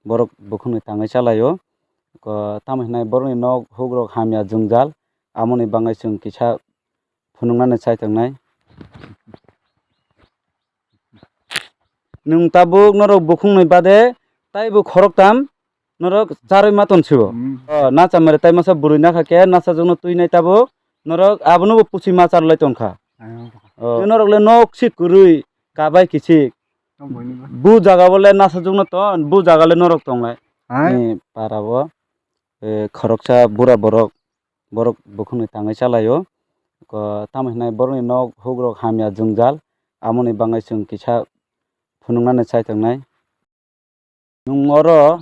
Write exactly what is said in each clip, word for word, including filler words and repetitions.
borok bukhukni tangwi chalaio. Ko tamo hinai borokni nok hukrok hamya jwngjal, amoni bagwi chwng kisa phunuknani chai tongnai. Nwng tabuk norok bukhukni bade taibo khoroktham norok charwi ma tonsio. Hmm. O, nacha mere tai masa bwrwi nakha khe nachajwkno twinai tabuk norok abono bo pusi ma charlai tongkha. Ayang. O, norok le nok sik kwrwi kabai kichik. Tong boni ba. Bu jaga bole nachajwkno ton, bu jaga le norok tonglai. Hai. Ni para o, e, khoroksa bura borok, borok bukhukni tangwi chalaio. Ko tamo hinai borokni nok hukrok hamya jwngjal, amoni bagwi chwng kisa phunuknani chai tongnai. Nwng oro,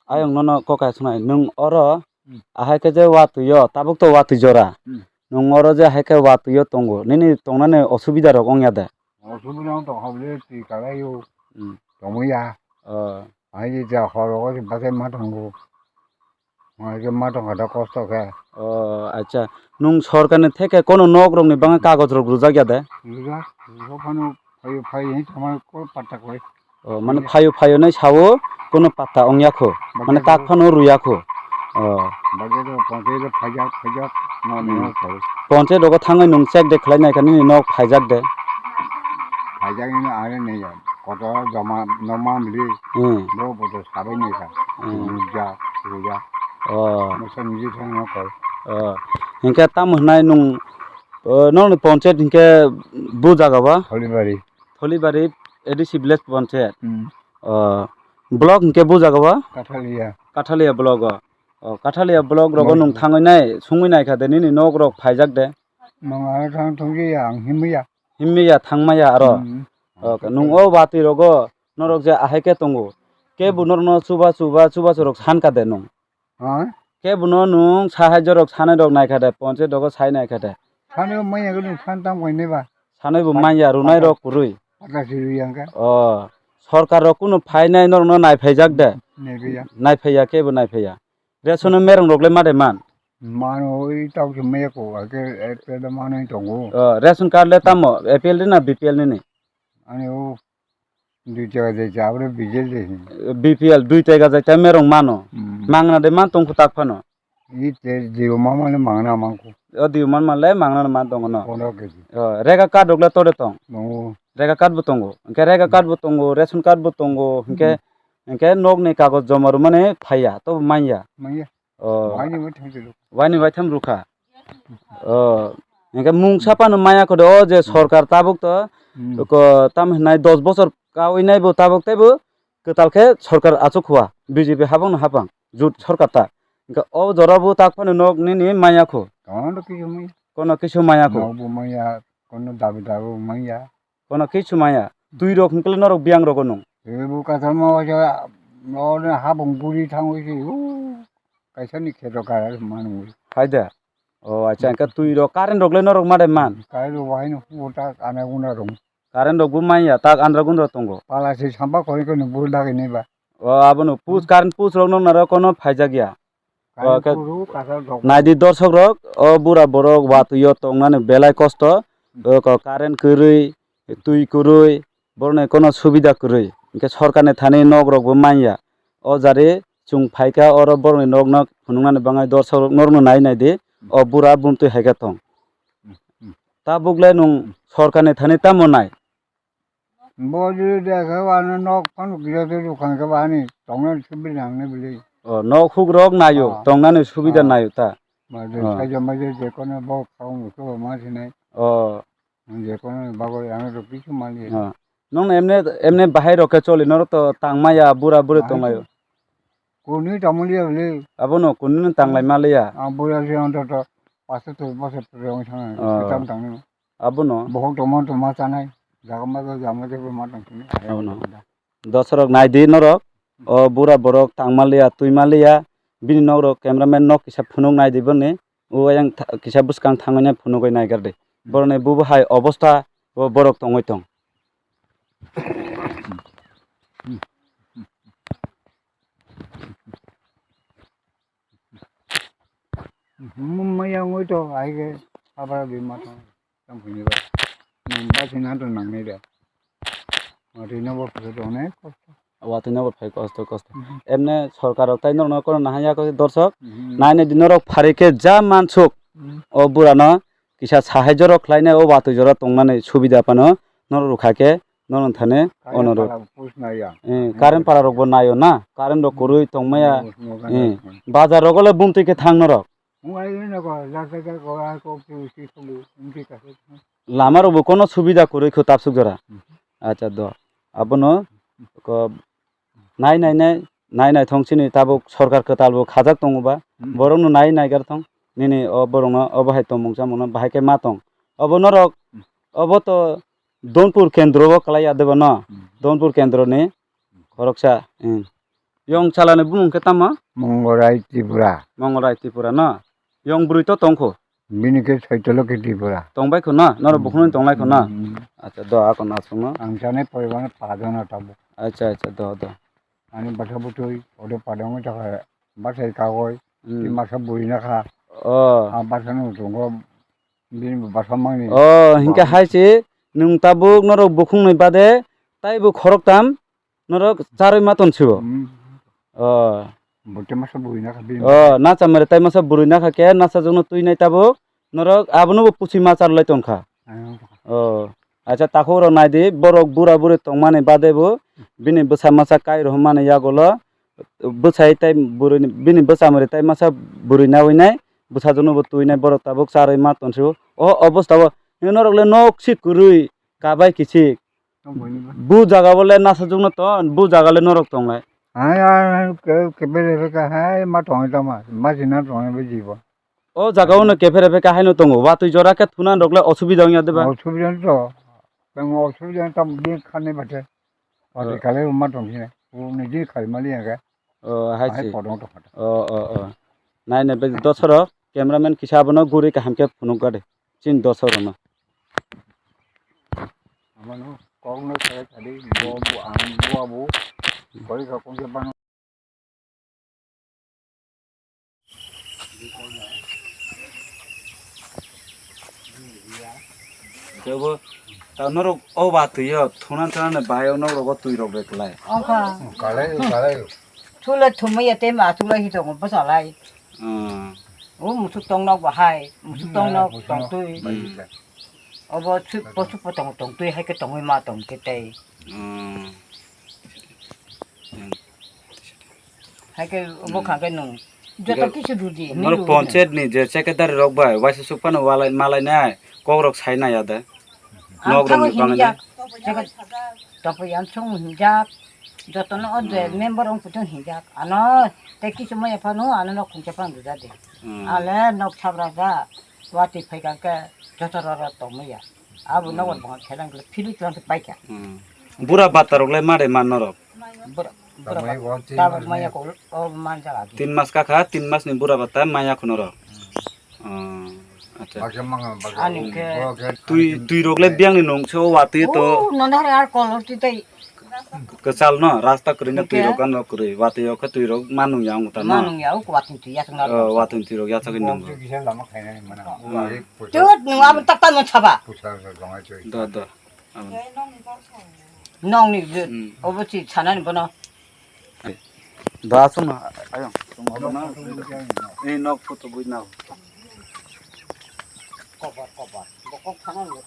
ayang nono kok hai swngnai, nwng oro Hmm. ahai khe je watwi o, tabuk to watwi jora. Hmm. Nwng oro je ahai khe watwi o tongo, nini tongnani osubida rok wngya de? Osubida wng tong kha bwle twi kalaio. Hmm. Tongwi ya. O. Ahai je ja hor rogo se bachai ma tongo. Hwnkhai khe ma tongkha da kosto khe. O, acha. Nwng sorkarni theke kono nok rokni bagwi kagoj rok rwjak ya de? Rwjak, rwjak phano phaio, phaio hinwi thangma kok patta khlai. O, mane phaio, phaio nai sao, kono patta ongya kho. Mane tak phano rwya kho. O. Bage do ponche do phaijak, phaijak, no, no, Hmm. no, sao. Ponche rogo thangwi nwng check de khlai nai kha nini nok phaijak de? Phaijak hino are nei ya. Kotor joma, no mamli. Hmm. Bo bodo sabai nai kha. Hmm. Rwjak, rwjak. O. Masa niji thang no koi. O. Hinkhe tamo hwnai nwng, o, nokni ponchayat hinkhe bu jaga ba? Holibari. Holibari A D C village ponchayat. Hmm. O. Block hinkhe bu jaga ba? Kathalia. Kathalia block o. O, Kathalia block rogo Block. Nwng thangwi nai, sungwi nai kha de nini nok rok phaijak de? Nwng aro thang thungya, ang himya. Himya, thangmaya aro. Hmm. O, nwng o watwi rogo norok je ahai khe tongo. Kebo norokno chuba chuba, chubachu rok san kha de nwng? Ha? Kebo no nwng sahai jorok sanai rok nai kha de, ponchayat rogo sai nai kha de. Sanai bo manya gwnang san tam koi nai ba. Sanai bo Pat-, manya, rwnai pata-, rok kwrwi. Pata si rwi yang kha. O, sorkar rok kunu phainai norokno nai phaijak de? Nai phaijak. Nai phaiya, kebo nai phaiya. Ration o merong rok le ma de man? Mano, oi tok se maya ko, ake A P L da mano tongo. O, ration card le tamo, A P L ni na B P L ni ni? Ani o, dui taka de cha, abro B P L de. B P L dui taka de cha merong mano. Hmm. Mangna de man tong kho tak phano. I te diu mama le mangna man ko. O diu man man le mangna man tong no. Pondro K G. O, rega card rok le to de tong? Tongo. Rega card bo tongo. Hwnkhe rega card bo tongo, ration card bo tongo. Hwnkhe, Hmm. hwnkhe nok ni kagoj joma rwmani phaiya, to manya. Manya. O. Waini bai thang rwkha. Waini bai thang rwkha. O. Hwnkhe mungsa phano maya kho de, o je Hmm. sorkar tabuk to, Hmm. ko tam hinai dos bochor kaui nai bo tabuk tei bo kwtal khe sorkar achuk khua, B J P habang no habang, jut sorkar ta. Hwnkhe o jora bo tak phano nok nini maya kho. Kono kisu maya. Kono kisu maya kho. Nok bo maya, kono dabi dabi bo maya. Kono kisu maya. Twi rok hwnkhe norok biyang rogo nung. Ebo katalma waisa, oro habung buri thangwi se, o, kaisa ni kheto kara manu. Hai da. O, acha, hwnkhe twi rok, current rok le norok ma de man? Current rok bo haino hugo tak ana guna rong. Current rok bo manya, tak andra gundra tongo. Pala se sampa kori kori buru dagi ni ba. O, abono post, current post rok nong naro kono phaijak ya. Current O, khe post rok kasar dok. Naidi dorshok rok, o bura borok watwi o tongnani belai kosto. Hmm. O, ko current kwrwi, twi kwrwi, borokni kono subida kwrwi. Hwnkhe sorkarni thani nok rok bo manya. O jari chwng phaikha oro borokni nok no phunuknani bagwi dorshok rok norokno nai nai di. O bura bumtwi hai khe tong. Hmm, hmm. Tabuk le nwng Hmm. sorkarni thani tamo nai? Bo jodi dekhe, ano nok phano kisa se rwkha khe bo ani tongnani subida nangnai bwlwi. O, nok hukrok naio, Ah. tongnani subida Ah. naio ta? Ba je Ah. saija maija je kono bo khaung ko ma sinai. O. Je kono bagwi ano to kisu mali. Ah. Nong emne, emne bahai rok khe choli, norok to tangmaya, bura buri Bahai tonglaio. to kunu tongmaliya bwlwi. Abono kunu no tanglai maliya. Ah, bura se ontoto paso to boso to rong sana. Ah. Kitam tangni. Abono. Bohok tongma tongma chanai. Jaga ma jaga ma jaga ma tong sini. Abono. Dosrok naidi norok. O bura borok tangmaliya, twimaliya. Bini nokrok cameraman nok kisa phunuk naidi boni. O yang tha-, kisa bwskang thangwi nai phunugwi naigar di. Hmm. Borokni bubo hai obosta bo borok tongwi tong. Hmm, maya wngwi to, hai khe, abra bima to, tamo hwnwi ba. Nwng ba sina to nangnai da. Mati no bo phuto to onek kosto. Watwi nogo phai kosto kosto. Mhm. Emne sorkar rok tai norokno kono nahaya ko dorsok. Mhm. Nainai di norok phari khe ja mansuk. Mhm. O burano kisa sahai jorok khlainai o watwi jora tongnani subida phano norok rwkha khe norok thani. Current onoro pala post naya. Eh, current pala rokbo nayo na, current rok kwrwi tongmaya. Post no gana. Eh, bazar rogo le bumtwi khe thang norok. Wng ai no ko, ja ja ja ko, ai ko, ki, ki, ki, ki, ki, ki, ki. Lama rok bo kono subida kwrwi kho tabsuk jora. Hmm. Acha do. Abono ko nai nai nai, nai nai thong chini tabuk sorkar kwtal bo khajak tongo ba. Hmm. Borok no nai nai gar thong. Nini o borok no obo hai tongmung chamung no bahai khe ma tong. Obo norok, hmm, obo to Donpur kendro o kwlai ya de ba no? Hmm. Donpur kendro ni khoroksa. Hmm. Yong chalani bumung khe tamo? Mongorai Tripura. Mongorai Tripura no? Yong bwrwi to tongkho? Bini khe Saitoloki Tripura. Tongbai kho no? Norok bukhukno tonglai kho no? Hmm. Acha do akon aswkno. Ang chani poribar no pajana tabuk. Acha acha do do. Ani basa butui ode padongo taka basa kagoi. Hmm. Ti masa bui nakha. Oh. A basa no tongo bini basa mangni. Oh, hinkhe hai se nwng tabuk norok bukhukni bade taibo khoroktam norok charwi ma tonsio. Hmm. Oh. Bo te masa bui nakha bini. Oh, na chamare tai masa bwrwi nakha khe, na sajwkno twi nai tabuk. Norok abono bo pusi ma charlai tongkha. Ayang. Oh. Acha takhuk rok nai di, borok bura buri tongmani bade bo bini bwsa masa kai rohormani yagulo bwsai tai bwrwi ni, bini bwsa mwrwi tai masa bwrwi nawi nai, bwsa jwkno bo twi nai borok tabuk charwi ma tonsio. O obostha o norok le nok si kwrwi kabai kichik. Tongmani ba. Bu jaga bole nasa jwkno ton, bu jaga le norok tonglai. Hai, hai, hai, ke, ke bere beka, hai, ma tongai tama, ma jina tongai be jibo. O jaga o no kephere beka haino tongo, watwi jora khe thuna rok le osubida wngya de ba? Osubida to, tamo osubida tam din khani bate. Wati kale ma tong sine, u ni din khali mali ya ke. O, hai hai si. Podong to khata. O, o, o. Nai nai be dosoro, cameraman kisa abono guri kaham khe phunuk gade. Chin dosoro no. Amano kok no sai tadi bo bo ang bo abo. Koi ka kong ke bang. Kebo ta norok o ba twi o thunan thunan bahai o norok o twi rok bai kwlai. Oka. Kalai kalai. Thule thumai ya te ma thule hi tong bo salai. Hmm. O musuk tong nok bahai, musuk tong nok tong twi. Hmm. Obo suk posu potong tong twi hai ke tongwi ma tong ke tei. Hmm. Hai ke obo kha ke nung. Joto kisu dudi. Norok ponchayat ni je secretary rok bai waisa suk phano walai malai nai kok rok sai nai ya de. Ang nok rok thabo ni bangani. Hinjak. Secretary topo yang song hinjak. Joto no o je member ong putung hinjak. Ano te kisu maya phano ano nok khungsa phano duda de. Hmm. Ale nok sabra ja. Watwi phai kha khe joto roro tongmaya. Abo nogo bwkha khe lang khe philwi tlang khe paikha. Hmm. Bura bata rok le mare man norok? Bura, bura bata tabuk maya ko o man jaga di. Tin mas kakha, tin mas ni bura bata maya kho norok. Hmm. Oh, acha. Ani khe twi, twi rok le biyang ni nung se o watwi to. Oh, nono hare ar kolor twi tai. Kwchal no, rasta kwrwi no twi rok ano kwrwi, watwi o khe twi rok ma nung ya wng ta no. Ma nung ya, o watwi twi ya thang na. Oh, watwi twi rok ya thagwi nung. Tut nung abo tak tak no saba. Do, do. Nong ni obo si sana ni bono. Da sung no, ayong. Sung obo no. Ei nok photo bui na. Kobar, kobar. Bokok sana ni.